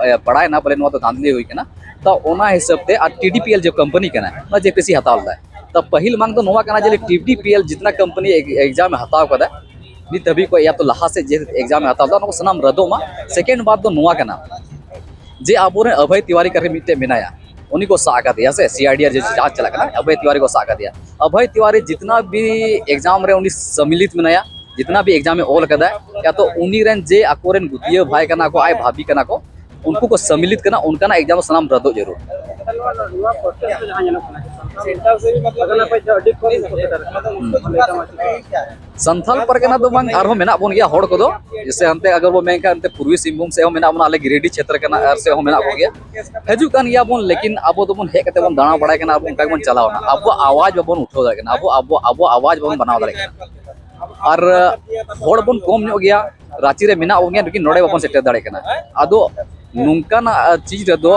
ᱮ, ᱵᱟᱲᱟᱭᱮᱱᱟ ᱵᱚᱞᱮ ᱱᱚᱣᱟ ᱫᱚ ᱫᱷᱟᱸᱫᱽᱞᱤ ᱦᱩᱭ ᱠᱟᱱᱟ᱾ ᱛᱚ ᱚᱱᱟ ᱦᱤᱥᱟᱹᱵ ᱛᱮ ᱟᱨ ᱴᱤᱰᱤᱯᱤᱮᱞ ᱡᱮ ᱠᱳᱢᱯᱟᱱᱤ ᱠᱟᱱᱟ, ᱚᱱᱟ ᱡᱮᱯᱤᱮᱥ ᱦᱟᱛᱟᱣ ᱞᱮᱫᱟ᱾ ᱛᱚ ᱯᱟᱹᱦᱤᱞ ᱢᱟᱝ ᱫᱚ ᱱᱚᱣᱟ ᱠᱟᱱᱟ ᱡᱮ ᱴᱤᱰᱤᱯᱤᱮᱞ ᱡᱤᱛᱱᱟ ᱠᱳᱢᱯᱟᱱᱤ ᱮᱠ-, ᱮᱠᱡᱟᱢ ᱮ ᱦᱟᱛᱟᱣ ᱠᱟᱫᱟ, ᱱᱤᱛ ᱦᱟᱹᱵᱤᱡ ᱠᱚ ᱭᱟ ᱛᱚ ᱞᱟᱦᱟ ᱥᱮᱫ ᱡᱮ ᱮᱠᱡᱟᱢ ᱮ ᱦᱟᱛᱟᱣ ᱞᱮᱫᱟ, ᱚᱱᱟ ᱠᱚ ᱥᱟᱱᱟᱢ ᱨᱟᱫᱚᱜ ᱢᱟ᱾ ᱥᱮᱠᱮᱱᱰ ᱵᱟᱛ ᱫᱚ ᱱᱚᱣᱟ ᱠᱟᱱᱟ ᱡᱮ ᱟᱵᱚᱨᱮᱱ ᱟᱵᱷᱚᱭ ᱛᱤᱣᱟᱨᱤ ᱠᱟᱨᱮ ᱢᱤᱫᱴᱮᱡ ᱢᱮᱱᱟᱭᱟ, ᱩᱱᱤ ᱠᱚ ᱥᱟᱵ ᱟᱠᱟᱫᱮᱭᱟ ᱥᱮ, ᱥᱤᱟᱭᱰᱤ ᱟᱨ ᱡᱮ ᱡᱟᱦᱟᱸ ᱪᱟᱞᱟᱜ ᱠᱟᱱᱟ, ᱟᱵᱷᱚᱭ ᱛᱤᱣᱟᱨᱤ ᱠᱚ ᱥᱟᱵ ᱟᱠᱟᱫᱮᱭᱟ᱾ ᱟᱵᱷᱚᱭ ᱛᱤᱣᱟᱨᱤ ᱡᱤᱛᱱᱟ ᱵᱷᱤ ᱮᱠᱡᱟᱢ ᱨᱮ ᱩᱱᱤ ᱥᱟᱢᱤᱞᱤᱛ ᱢᱮᱱᱟᱭᱟ, ᱡᱤᱛᱱᱟ ᱵᱷᱤ ᱮᱠᱡᱟᱢ ᱮ ᱚᱞ ᱠᱟᱫᱟ, ᱭᱟ ᱛᱚ ᱩᱱᱤ ᱨᱮᱱ ᱡᱮ ᱟᱠᱚᱨᱮᱱ ᱜᱩᱛᱤᱭᱟᱹ ᱵᱷᱟᱭ ᱠᱟᱱᱟ ᱠᱚ, ᱟᱡ ᱵᱷᱟᱵᱤ ᱠᱟᱱᱟ ᱠᱚ, ᱩᱱᱠᱩ ᱠᱚ ᱥᱟᱢᱤᱞᱤᱛ ᱠᱟᱱᱟ, ᱚᱱᱠᱟᱱᱟᱜ ᱮᱠᱡᱟᱢ ᱥᱟᱱᱟᱢ ᱨᱟᱫᱚᱜ ᱡᱟᱹᱨᱩᱲ᱾ ᱱᱚᱣᱟ ᱯᱨᱚᱥᱮᱥ ᱨᱮ ᱡᱟᱦᱟᱸ ᱧᱮᱞᱚᱜ ᱠᱟᱱᱟ, ᱥᱟᱱᱛᱟᱲ ᱯᱟᱨᱜᱟᱱᱟ ᱠᱷᱚᱱ ᱫᱚ ᱟᱹᱰᱤ ᱠᱚᱢ ᱠᱚ ᱥᱮᱴᱮᱨ ᱠᱟᱱᱟ᱾ ᱥᱟᱱᱛᱟᱞ ᱯᱟᱨᱜᱟᱱᱟ ᱫᱚ ᱵᱟᱝ, ᱟᱨᱦᱚᱸ ᱢᱮᱱᱟᱜ ᱵᱚᱱ ᱜᱮᱭᱟ ᱦᱚᱲ ᱠᱚᱫᱚ᱾ ᱡᱮᱥᱮ ᱦᱟᱱᱛᱮ ᱟᱜᱟᱨ ᱵᱚᱱ ᱢᱮᱱ ᱠᱷᱟᱱ ᱚᱱᱛᱮ ᱯᱩᱨᱵᱤ ᱥᱤᱝᱵᱷᱩᱢ ᱥᱮᱫ ᱦᱚᱸ ᱢᱮᱱᱟᱜ ᱵᱚᱱᱟ, ᱟᱞᱮ ᱜᱤᱨᱤᱰᱤ ᱪᱷᱮᱛᱨᱚ ᱠᱟᱱᱟ, ᱟᱨ ᱥᱮᱫ ᱦᱚᱸ ᱢᱮᱱᱟᱜ ᱠᱚᱜᱮᱭᱟ᱾ ᱦᱤᱡᱩᱜ ᱠᱟᱱ ᱜᱮᱭᱟ ᱵᱚᱱ, ᱞᱮᱠᱤᱱ ᱟᱵᱚ ᱫᱚᱵᱚᱱ ᱦᱮᱡ ᱠᱟᱛᱮ ᱵᱚᱱ ᱫᱟᱬᱟ ᱵᱟᱲᱟᱭ ᱠᱟᱱᱟ, ᱟᱨ ᱚᱱᱠᱟ ᱜᱮᱵᱚᱱ ᱪᱟᱞᱟᱣ ᱮᱱᱟ᱾ ᱟᱵᱚᱣᱟᱜ ᱟᱣᱟᱡᱽ ᱵᱟᱵᱚᱱ ᱩᱴᱷᱟᱹᱣ ᱫᱟᱲᱮᱭᱟᱜ ᱠᱟᱱᱟ, ᱟᱵᱚ, ᱟᱵᱚ, ᱟᱵᱚᱣᱟᱜ ᱟᱣᱟᱡᱽ ᱵᱟᱵᱚᱱ ᱵᱟᱱᱟᱣ ᱫᱟᱲᱮᱭᱟᱜ ᱠᱟᱱᱟ᱾ ᱟᱨ ᱦᱚᱲ ᱵᱚᱱ ᱠᱚᱢ ᱧᱚᱜ ᱜᱮᱭᱟ, ᱨᱟᱸᱪᱤ ᱨᱮ ᱢᱮᱱᱟᱜ ᱵᱚᱱ ᱜᱮᱭᱟ, ᱞᱮᱠᱤᱱ ᱱᱚᱰᱮ ᱵᱟᱵᱚᱱ ᱥᱮᱴᱮᱨ ᱫᱟᱲᱮᱭᱟᱜ ᱠᱟᱱᱟ᱾ ᱟᱫᱚ ᱱᱚᱝᱠᱟᱱᱟᱜ ᱪᱤᱡᱽ ᱨᱮᱫᱚ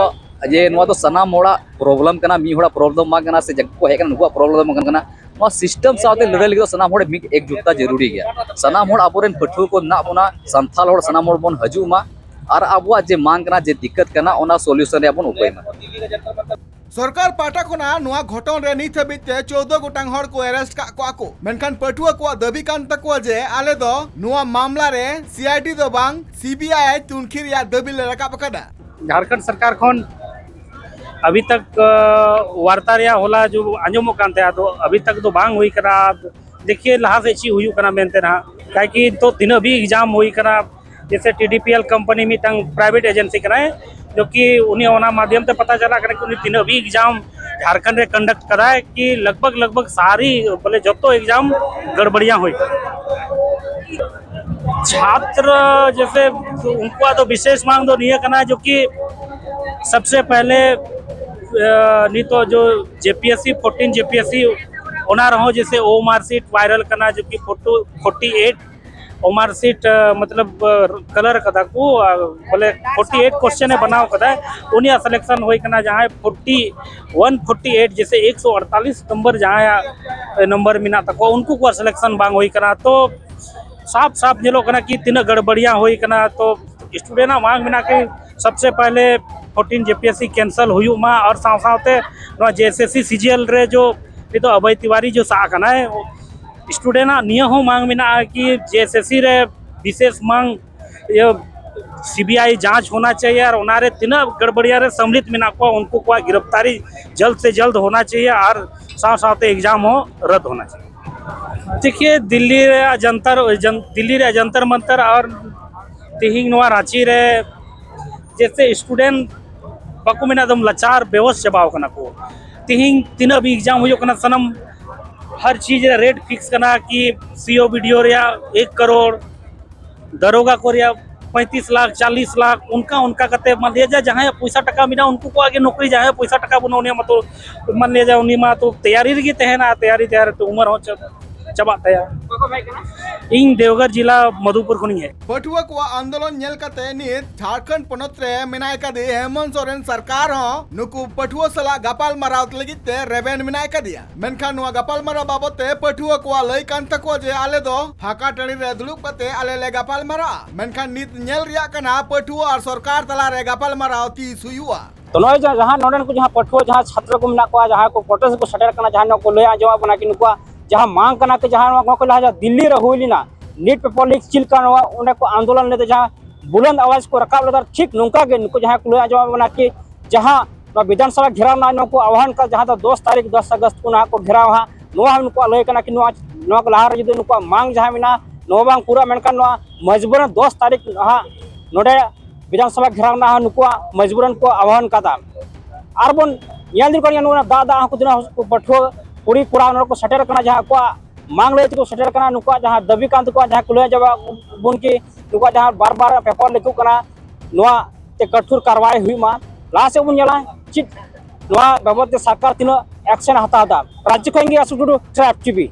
ᱡᱮ ᱱᱚᱣᱟ ᱫᱚ ᱥᱟᱱᱟᱢ ᱦᱚᱲᱟᱜ ᱯᱨᱚᱵᱞᱮᱢ ᱠᱟᱱᱟ, ᱢᱤᱫ ᱦᱚᱲᱟᱜ ᱯᱨᱚᱵᱞᱮᱢ ᱵᱟᱝ ᱠᱟᱱᱟ, ᱥᱮ ᱡᱟᱦᱟᱸᱭ ᱠᱚ ᱦᱮᱡ ᱠᱟᱱᱟ ᱱᱩᱠᱩᱣᱟᱜ ᱯᱨᱚᱵᱞᱮᱢ ᱵᱟᱝ ᱠᱟᱱᱟ᱾ ᱱᱚᱣᱟ ᱥᱤᱥᱴᱮᱢ ᱥᱟᱶᱛᱮ ᱞᱟᱹᱲᱦᱟᱹᱭ ᱞᱟᱹᱜᱤᱫ ᱫᱚ ᱥᱟᱱᱟᱢ ᱦᱚᱲ ᱢᱤᱫ ᱮᱠᱡᱩᱴᱛᱟ ᱡᱟᱹᱨᱩᱨᱤ ᱜᱮᱭᱟ᱾ ᱥᱟᱱᱟᱢ ᱦᱚᱲ ᱟᱵᱚᱨᱮᱱ ᱯᱟᱹᱴᱷᱩᱣᱟᱹ ᱠᱚ ᱢᱮᱱᱟᱜ ᱵᱚᱱᱟ, ᱥᱟᱱᱛᱟᱲ ᱦᱚᱲ ᱥᱟᱱᱟᱢ ᱦᱚᱲ ᱵᱚᱱ ᱦᱤᱡᱩᱜ ᱢᱟ ᱟᱨ ᱟᱵᱚᱣᱟᱜ ᱡᱮ ᱢᱟᱝ ᱠᱟᱱᱟ, ᱡᱮ ᱫᱤᱠᱠᱟᱛ ᱠᱟᱱᱟ, ᱚᱱᱟ ᱥᱚᱞᱤᱭᱩᱥᱚᱱ ᱨᱮᱭᱟᱜ ᱵᱚᱱ ᱩᱯᱟᱹᱭ ᱢᱟ᱾ ᱥᱚᱨᱠᱟᱨ ᱯᱟᱦᱴᱟ ᱠᱷᱚᱱᱟᱜ ᱱᱚᱣᱟ ᱜᱷᱚᱴᱚᱱ ᱨᱮ ᱱᱤᱛ ᱦᱟᱹᱵᱤᱡ ᱛᱮ ᱪᱳᱣᱫᱚ ᱜᱚᱴᱟᱝ ᱦᱚᱲ ᱠᱚ ᱮᱨᱮᱥᱴ ᱠᱟᱜ ᱠᱚᱣᱟ ᱠᱚ, ᱢᱮᱱᱠᱷᱟᱱ ᱯᱟᱹᱴᱷᱩᱣᱟᱹ ᱠᱚᱣᱟᱜ ᱫᱟᱹᱵᱤ ᱠᱟᱱ ᱛᱟᱠᱚᱣᱟ ᱡᱮ ᱟᱞᱮ ᱫᱚ ᱱᱚᱣᱟ ᱢᱟᱢᱞᱟ ᱨᱮ ᱥᱤ ᱟᱭ ᱰᱤ ᱫᱚ ᱵᱟᱝ, ᱥᱤ ᱵᱤ ᱟᱭ ᱛᱩᱱᱠᱷᱤ ᱨᱮᱭᱟᱜ ᱫᱟᱹᱵᱤ ᱞᱮ ᱨᱟᱠᱟᱵ ᱟᱠᱟᱫᱟ᱾ ᱡᱷᱟᱲᱠᱷᱚᱸᱰ ᱥᱚᱨᱠᱟᱨ ᱠᱷᱚᱱ ᱟᱵᱷᱤ ᱛᱟᱠ, ᱟ, ᱣᱟᱨᱛᱟ ᱨᱮᱭᱟᱜ ᱦᱚᱞᱟ ᱡᱚ ᱟᱸᱡᱚᱢᱚᱜ ᱠᱟᱱ ᱛᱟᱦᱮᱸ, ᱟᱫᱚ ᱟᱵᱷᱤ ᱛᱟᱠ ᱫᱚ ᱵᱟᱝ ᱦᱩᱭ ᱠᱟᱱᱟ᱾ ᱫᱮᱠᱷᱤᱭᱮ ᱞᱟᱦᱟ ᱥᱮᱫ ᱪᱮᱫ ᱦᱩᱭᱩᱜ ᱠᱟᱱᱟ ᱢᱮᱱᱛᱮ ᱱᱟᱦᱟᱜ, ᱠᱟᱭᱠᱤ ᱱᱤᱛᱚᱜ ᱛᱤᱱᱟᱹᱜ ᱦᱟᱹᱵᱤᱡ ᱮᱠᱡᱟᱢ ᱦᱩᱭ ᱠᱟᱱᱟ, ᱡᱮᱭᱥᱮ T D P L company ᱢᱤᱫᱴᱟᱝ ᱯᱨᱟᱭᱵᱷᱮᱴ ᱮᱡᱮᱱᱥᱤ ᱠᱟᱱᱟᱭ, ᱡᱚᱠᱤ ᱩᱱᱤ ᱚᱱᱟ ᱢᱟᱫᱷᱭᱚᱢ ᱛᱮ ᱯᱟᱛᱟ ᱪᱟᱞᱟᱜ ᱠᱟᱱᱟ ᱠᱤ ᱩᱱᱤ ᱛᱤᱱᱟᱹᱜ ᱦᱟᱹᱵᱤᱡ ᱮᱠᱡᱟᱢ ᱡᱷᱟᱲᱠᱷᱚᱸᱰ ᱨᱮ ᱠᱚᱱᱰᱟᱠᱴ ᱠᱟᱫᱟᱭ, ᱠᱤ ᱞᱟᱜᱽ ᱵᱷᱟᱜᱽ ᱞᱟᱜᱽ ᱵᱷᱟᱜᱽ ᱥᱟᱨᱤ ᱵᱚᱞᱮ ᱡᱚᱛᱚ ᱮᱠᱡᱟᱢ ᱜᱟᱲᱵᱟᱲᱤᱭᱟ ᱦᱩᱭ ᱠᱟᱱᱟ᱾ ᱪᱷᱟᱛᱨᱚ ᱡᱮᱥᱮ ᱩᱱᱠᱩᱣᱟᱜ ᱫᱚ ᱵᱤᱥᱮᱥ ᱢᱟᱝ ᱫᱚ ᱱᱤᱭᱟᱹ ᱠᱟᱱᱟ ᱡᱚᱠᱤ ᱥᱚᱵᱥᱮ ᱯᱮᱦᱞᱮ, ᱟ, ᱱᱤᱛᱚᱜ ᱡᱚ ᱡᱮ ᱯᱤ ᱮᱥ ᱥᱤ ᱯᱷᱳᱨᱴᱤᱱ ᱡᱮ ᱯᱤ ᱮᱥ ᱥᱤ ᱚᱱᱟ ᱨᱮᱦᱚᱸ ᱡᱮᱥᱮ ᱳ ᱢᱟᱨᱠᱥᱤᱴ ᱵᱷᱟᱭᱨᱟᱞ ᱠᱟᱱᱟ ᱡᱚᱠᱤ ᱯᱷᱳᱨᱴᱤ ᱮᱭᱤᱴ ᱳ ᱢᱟᱨᱠᱥᱤᱴ, ᱟ, ᱢᱚᱛᱞᱚᱵ, ᱟ, ᱠᱟᱞᱟᱨ ᱠᱟᱫᱟ ᱠᱚ, ᱟ, ᱵᱚᱞᱮ ᱯᱷᱳᱨᱴᱤ ᱮᱭᱤᱴ ᱠᱚᱥᱪᱮᱱ ᱮ ᱵᱮᱱᱟᱣ ᱠᱟᱫᱟ, ᱩᱱᱤᱭᱟᱜ ᱥᱤᱞᱮᱠᱥᱚᱱ ᱦᱩᱭ ᱠᱟᱱᱟ, ᱡᱟᱦᱟᱸᱭ ᱯᱷᱳᱨᱴᱤ ᱳᱣᱟᱱ ᱯᱷᱳᱨᱴᱤ ᱮᱭᱤᱴ ᱡᱮᱥᱮ ᱮᱠᱥᱚ ᱟᱴᱛᱟᱞᱤᱥ ᱱᱚᱢᱵᱚᱨ ᱡᱟᱦᱟᱸᱭᱟᱜ ᱱᱚᱢᱵᱚᱨ ᱢᱮᱱᱟᱜ ᱛᱟᱠᱚᱣᱟ, ᱩᱱᱠᱩ ᱠᱚᱣᱟᱜ ᱥᱤᱞᱮᱠᱥᱚᱱ ᱵᱟᱝ ᱦᱩᱭ ᱠᱟᱱᱟ᱾ ᱛᱚ ᱥᱟᱯ ᱥᱟᱯ ᱧᱮᱞᱚᱜ ᱠᱟᱱᱟ ᱠᱤ ᱛᱤᱱᱟᱹᱜ ᱜᱟᱲᱵᱟᱲᱤᱭᱟ ᱦᱩᱭ ᱠᱟᱱᱟ᱾ ᱛᱚ ᱥᱴᱩᱰᱮᱱᱴ ᱟᱜ ᱢᱟᱝ ᱢᱮᱱᱟᱜ ᱠᱤ ᱥᱚᱵᱥᱮ ᱯᱮᱦᱞᱮ ᱯᱷᱳᱨᱴᱤᱱ ᱡᱮ ᱯᱤ ᱮᱥ ᱥᱤ ᱠᱮᱱᱥᱮᱞ ᱦᱩᱭᱩᱜ ᱢᱟ, ᱟᱨ ᱥᱟᱶ ᱥᱟᱶᱛᱮ ᱱᱚᱣᱟ ᱡᱮ ᱮᱥ ᱮᱥ ᱥᱤ ᱥᱤ ᱡᱤ ᱮᱞ ᱨᱮ ᱡᱚ ᱱᱤᱛᱚᱜ ᱚᱵᱷᱚᱭ ᱛᱤᱣᱟᱨᱤ ᱡᱚ ᱥᱟᱵ ᱟᱠᱟᱱᱟᱭ, ᱥᱴᱩᱰᱮᱱᱴ ᱟᱜ ᱱᱤᱭᱟᱹ ᱦᱚᱸ ᱢᱟᱝ ᱢᱮᱱᱟᱜᱼᱟ ᱠᱤ ᱡᱮ ᱮᱥ ᱮᱥ ᱥᱤ ᱨᱮ ᱵᱤᱥᱮᱥ ᱢᱟᱝ ᱤᱭᱟᱹ ᱥᱤ ᱵᱤ ᱟᱭ ᱡᱟᱸᱪ ᱦᱳᱱᱟ ᱪᱟᱦᱤᱭᱮ, ᱟᱨ ᱚᱱᱟᱨᱮ ᱛᱤᱱᱟᱹᱜ ᱜᱟᱲᱵᱟᱲᱤᱭᱟ ᱨᱮ ᱥᱚᱢᱢᱤᱞᱤᱛ ᱢᱮᱱᱟᱜ ᱠᱚᱣᱟ ᱩᱱᱠᱩ ᱠᱚᱣᱟᱜ ᱜᱤᱨᱯᱷᱛᱟᱨᱤ ᱡᱚᱞᱫ ᱥᱮ ᱡᱚᱞᱫ ᱦᱳᱱᱟ ᱪᱟᱦᱤᱭᱮ, ᱟᱨ ᱥᱟᱶ ᱥᱟᱶᱛᱮ ᱮᱠᱡᱟᱢ ᱦᱚᱸ ᱨᱟᱫ ᱦᱳᱱᱟ ᱪᱟᱦᱤᱭᱮ᱾ ᱫᱮᱠᱷᱤᱭᱮ ᱫᱤᱞᱞᱤ ᱨᱮᱭᱟᱜ ᱡᱚᱱᱛᱚᱨ ᱡᱚᱱ, ᱫᱤᱞᱞᱤ ᱨᱮᱭᱟᱜ ᱡᱚᱱᱛᱚᱨ ᱢᱚᱱᱛᱚᱨ ᱟᱨ ᱛᱤᱦᱤᱧ ᱱᱚᱣᱟ ᱨᱟᱸᱪᱤ ᱨᱮ ᱡᱮᱥᱮ ᱥᱴᱩᱰᱮᱱᱴ ᱵᱟᱠᱚ ᱢᱮᱱᱟ ᱮᱠᱫᱚᱢ ᱞᱟᱪᱟᱨ ᱵᱮᱦᱚᱥ ᱪᱟᱵᱟᱣ ᱠᱟᱱᱟ ᱠᱚ᱾ ᱛᱤᱦᱤᱧ ᱛᱤᱱᱟᱹᱜ ᱦᱟᱹᱵᱤᱡ ᱮᱠᱡᱟᱢ ᱦᱩᱭᱩᱜ ᱠᱟᱱᱟ, ᱥᱟᱱᱟᱢ ᱦᱟᱨ ᱪᱤᱡᱽ ᱨᱮ ᱨᱮᱴ ᱯᱷᱤᱠᱥ ᱠᱟᱱᱟ ᱠᱤ ᱥᱤ ᱳ ᱵᱤ ᱰᱤ ᱳ ᱨᱮᱭᱟᱜ ᱮᱠ ᱠᱟᱨᱳᱲ, ᱫᱟᱨᱳᱜᱟ ᱠᱚ ᱨᱮᱭᱟᱜ ᱯᱚᱸᱭᱛᱨᱤᱥ ᱞᱟᱠᱷ, ᱪᱟᱞᱞᱤᱥ ᱞᱟᱠᱷ, ᱚᱱᱠᱟ ᱚᱱᱠᱟ ᱠᱟᱛᱮ ᱢᱟᱱ ᱞᱤᱭᱟ ᱡᱟᱦᱟᱸᱭᱟᱜ ᱯᱚᱭᱥᱟ ᱴᱟᱠᱟ ᱢᱮᱱᱟᱜᱼᱟ ᱩᱱᱠᱩ ᱠᱚᱣᱟᱜ ᱜᱮ ᱱᱚᱠᱨᱤ, ᱡᱟᱦᱟᱸᱭᱟᱜ ᱯᱚᱭᱥᱟ ᱴᱟᱠᱟ ᱵᱟᱹᱱᱩᱜᱼᱟ ᱩᱱᱤᱭᱟᱜ ᱢᱟᱛᱚ ᱢᱟᱱ ᱞᱤᱭᱟ ᱩᱱᱤ ᱢᱟ ᱛᱚ ᱛᱮᱭᱟᱨᱤ ᱨᱮᱜᱮ ᱛᱟᱦᱮᱱᱟ, ᱛᱮᱭᱟᱨᱤ ᱛᱮᱭᱟᱨᱤ ᱛᱮ ᱩᱢᱟᱹᱨ ᱦᱚᱸ ᱪᱟᱵᱟᱜ ᱛᱟᱭᱟ᱾ ᱚᱠᱚᱭ ᱠᱚ ᱦᱮᱡ ᱠᱟᱱᱟ? ᱤᱧ ᱫᱮᱣᱜᱷᱚᱨ ᱡᱤᱞᱟ ᱢᱚᱫᱷᱩᱯᱩᱨ ᱠᱷᱚᱱᱤᱧ ᱦᱮᱡ᱾ ᱯᱟᱹᱴᱷᱩᱣᱟᱹ ᱠᱚᱣᱟᱜ ᱟᱱᱫᱳᱞᱚᱱ ᱧᱮᱞ ᱠᱟᱛᱮ ᱱᱤᱛ ᱡᱷᱟᱲᱠᱷᱚᱸᱰ ᱯᱚᱱᱚᱛ ᱨᱮ ᱢᱮᱱᱟᱭ ᱠᱟᱫᱮ ᱦᱮᱢᱚᱱᱛ ᱥᱚᱨᱮᱱ ᱥᱚᱨᱠᱟᱨ ᱦᱚᱸ ᱱᱩᱠᱩ ᱯᱟᱹᱴᱷᱩᱣᱟᱹ ᱥᱟᱞᱟᱜ ᱜᱟᱯᱟᱞ ᱢᱟᱨᱟᱣ ᱞᱟᱹᱜᱤᱫ ᱛᱮ ᱨᱮᱵᱮᱱ ᱢᱮᱱᱟᱭ ᱠᱟᱫᱮᱭᱟ᱾ ᱢᱮᱱᱠᱷᱟᱱ ᱱᱚᱣᱟ ᱜᱟᱯᱟᱞ ᱢᱟᱨᱟᱣ ᱵᱟᱵᱚᱛ ᱛᱮ ᱯᱟᱹᱴᱷᱩᱣᱟᱹ ᱠᱚᱣᱟᱜ ᱞᱟᱹᱭ ᱠᱟᱱ ᱛᱟᱠᱚᱣᱟ ᱡᱮ ᱟᱞᱮ ᱫᱚ ᱯᱷᱟᱸᱠᱟ ᱴᱟᱺᱰᱤ ᱨᱮ ᱫᱩᱲᱩᱵ ᱠᱟᱛᱮ ᱟᱞᱮ ᱞᱮ ᱜᱟᱯᱟᱞ ᱢᱟᱨᱟᱣᱟ᱾ ᱢᱮᱱᱠᱷᱟᱱ ᱱᱤᱛ ᱧᱮᱞ ᱨᱮᱭᱟᱜ ᱠᱟᱱᱟ ᱯᱟᱹᱴᱷᱩᱣᱟᱹ ᱟᱨ ᱥᱚᱨᱠᱟᱨ ᱛᱟᱞᱟᱨᱮ ᱜᱟᱯᱟᱞ ᱢᱟᱨᱟᱣ ᱛᱤᱥ ᱦᱩᱭᱩᱜᱼᱟ᱾ ᱛᱚ ᱱᱚᱜᱼᱚᱭ ᱡᱟ- ᱡᱟᱦᱟᱸ ᱱᱚᱰᱮᱱ ᱠᱚ ᱡᱟᱦᱟᱸ ᱯᱟᱹᱴᱷᱩᱣᱟᱹ ᱡᱟᱦᱟᱸ ᱪᱷᱟᱛᱨᱚ ᱠᱚ ᱢᱮᱱᱟᱜ ᱠᱚᱣᱟ, ᱡᱟᱦᱟᱸᱭ ᱠᱚ ᱯᱨᱚᱴᱮᱥᱴ ᱠᱚ ᱥᱮᱴᱮᱨ ᱠᱟᱱᱟ, ᱡᱟᱦᱟᱸ ᱱᱚᱣᱟ ᱠᱚ ᱞᱟᱹᱭ ᱟᱸᱡᱚᱢᱟᱜ ᱵᱚᱱᱟ ᱠᱤ ᱱᱩᱠᱩᱣᱟᱜ ᱡᱟᱦᱟᱸ ᱢᱟᱝ ᱠᱟᱱᱟ ᱠᱤ ᱡᱟᱦᱟᱸ ᱱᱚᱣᱟ ᱠᱚ ᱞᱟᱦᱟ ᱡᱟᱦᱟᱸ ᱫᱤᱞᱞᱤ ᱨᱮ ᱦᱩᱭ ᱞᱮᱱᱟ, ᱱᱤᱴ ᱯᱮᱯᱟᱨ ᱞᱤᱠ ᱪᱮᱫ ᱞᱮᱠᱟ ᱱᱚᱣᱟ ᱚᱸᱰᱮ ᱠᱚ ᱟᱱᱫᱳᱞᱚᱱ ᱞᱮᱫᱟ, ᱡᱟᱦᱟᱸ ᱵᱩᱞᱟᱱᱫ ᱟᱣᱟᱡᱽ ᱠᱚ ᱨᱟᱠᱟᱵ ᱞᱮᱫᱟ, ᱴᱷᱤᱠ ᱱᱚᱝᱠᱟ ᱜᱮ ᱱᱩᱠᱩ ᱡᱟᱦᱟᱸᱭ ᱠᱚ ᱞᱟᱹᱭ ᱟᱸᱡᱚᱢᱟᱜ ᱵᱚᱱᱟ ᱠᱤ ᱡᱟᱦᱟᱸ ᱱᱚᱣᱟ ᱵᱤᱫᱷᱟᱱ ᱥᱚᱵᱷᱟ ᱜᱷᱮᱨᱟᱣ ᱨᱮᱱᱟᱜ ᱱᱚᱣᱟ ᱠᱚ ᱟᱦᱣᱟᱱ ᱠᱟᱫᱟ, ᱡᱟᱦᱟᱸ ᱫᱚ ᱫᱚᱥ ᱛᱟᱹᱨᱤᱠᱷ ᱫᱚᱥ ᱟᱜᱚᱥᱴ ᱠᱚ ᱱᱚᱣᱟ ᱠᱚ ᱜᱷᱮᱨᱟᱣ ᱦᱟᱸᱜ, ᱱᱚᱣᱟ ᱦᱚᱸ ᱱᱩᱠᱩᱣᱟᱜ ᱞᱟᱹᱭ ᱠᱟᱱᱟ ᱠᱤ ᱱᱚᱣᱟ ᱱᱚᱣᱟ ᱠᱚ ᱞᱟᱦᱟ ᱨᱮ ᱡᱩᱫᱤ ᱱᱩᱠᱩᱣᱟᱜ ᱢᱟᱝ ᱡᱟᱦᱟᱸ ᱢᱮᱱᱟᱜᱼᱟ ᱱᱚᱣᱟ ᱵᱟᱝ ᱯᱩᱨᱟᱹᱜᱼᱟ, ᱢᱮᱱᱠᱷᱟᱱ ᱱᱚᱣᱟ ᱢᱚᱡᱽᱵᱩᱨᱟᱱ ᱫᱚᱥ ᱛᱟᱹᱨᱤᱠᱷ ᱦᱟᱸᱜ ᱱᱚᱰᱮ ᱵᱤᱫᱷᱟᱱ ᱥᱚᱵᱷᱟ ᱜᱷᱮᱨᱟᱣ ᱨᱮᱱᱟᱜ ᱦᱚᱸ ᱱᱩᱠᱩᱣᱟᱜ ᱢᱚᱡᱽᱵᱩᱨᱟᱱ ᱠᱚ ᱟᱦᱣᱟᱱ ᱠᱟᱫᱟ᱾ ᱟᱨ ᱵᱚᱱ ᱧᱮᱞ ᱤᱫᱤ ᱠᱟᱱ ᱜᱮᱭᱟ ᱱᱚᱣᱟ ᱫᱟᱜ ᱫᱟᱜ ᱦᱚᱸ ᱠᱚ ᱛᱤᱱᱟᱹᱜ ᱯᱟᱹᱴᱷᱩᱣᱟᱹ ᱠᱩᱲᱤ ᱠᱚᱲᱟ ᱱᱚᱰᱮ ᱠᱚ ᱥᱮᱴᱮᱨ ᱠᱟᱱᱟ, ᱡᱟᱦᱟᱸ ᱟᱠᱚᱣᱟᱜ ᱢᱟᱝ ᱞᱟᱹᱭ ᱛᱮᱠᱚ ᱥᱮᱴᱮᱨ ᱠᱟᱱᱟ, ᱱᱩᱠᱩᱣᱟᱜ ᱡᱟᱦᱟᱸ ᱫᱟᱹᱵᱤ ᱠᱟᱱ ᱛᱟᱠᱚᱣᱟ, ᱡᱟᱦᱟᱸ ᱠᱚ ᱞᱟᱹᱭ ᱟᱸᱡᱚᱢᱟᱜ ᱵᱚᱱ ᱠᱤ ᱱᱩᱠᱩᱣᱟᱜ ᱡᱟᱦᱟᱸ ᱵᱟᱨ ᱵᱟᱨ ᱯᱮᱯᱟᱨ ᱞᱤᱠᱚᱜ ᱠᱟᱱᱟ, ᱱᱚᱣᱟ ᱛᱮ ᱠᱟᱹᱴᱷᱩᱨ ᱠᱟᱨᱣᱟᱭ ᱦᱩᱭᱩᱜ ᱢᱟ᱾ ᱞᱟᱦᱟ ᱥᱮᱫ ᱵᱚᱱ ᱧᱮᱞᱟ ᱪᱮᱫ ᱱᱚᱣᱟ ᱵᱟᱵᱚᱫ ᱛᱮ ᱥᱚᱨᱠᱟᱨ ᱛᱤᱱᱟᱹᱜ ᱮᱠᱥᱮᱱ ᱦᱟᱛᱟᱣ ᱮᱫᱟ᱾ ᱨᱟᱸᱪᱤ ᱠᱷᱚᱱ ᱜᱮ ᱟᱥᱩ ᱴᱩᱰᱩ, ᱴᱨᱟᱭᱤᱵᱽ ᱴᱤᱵᱷᱤ᱾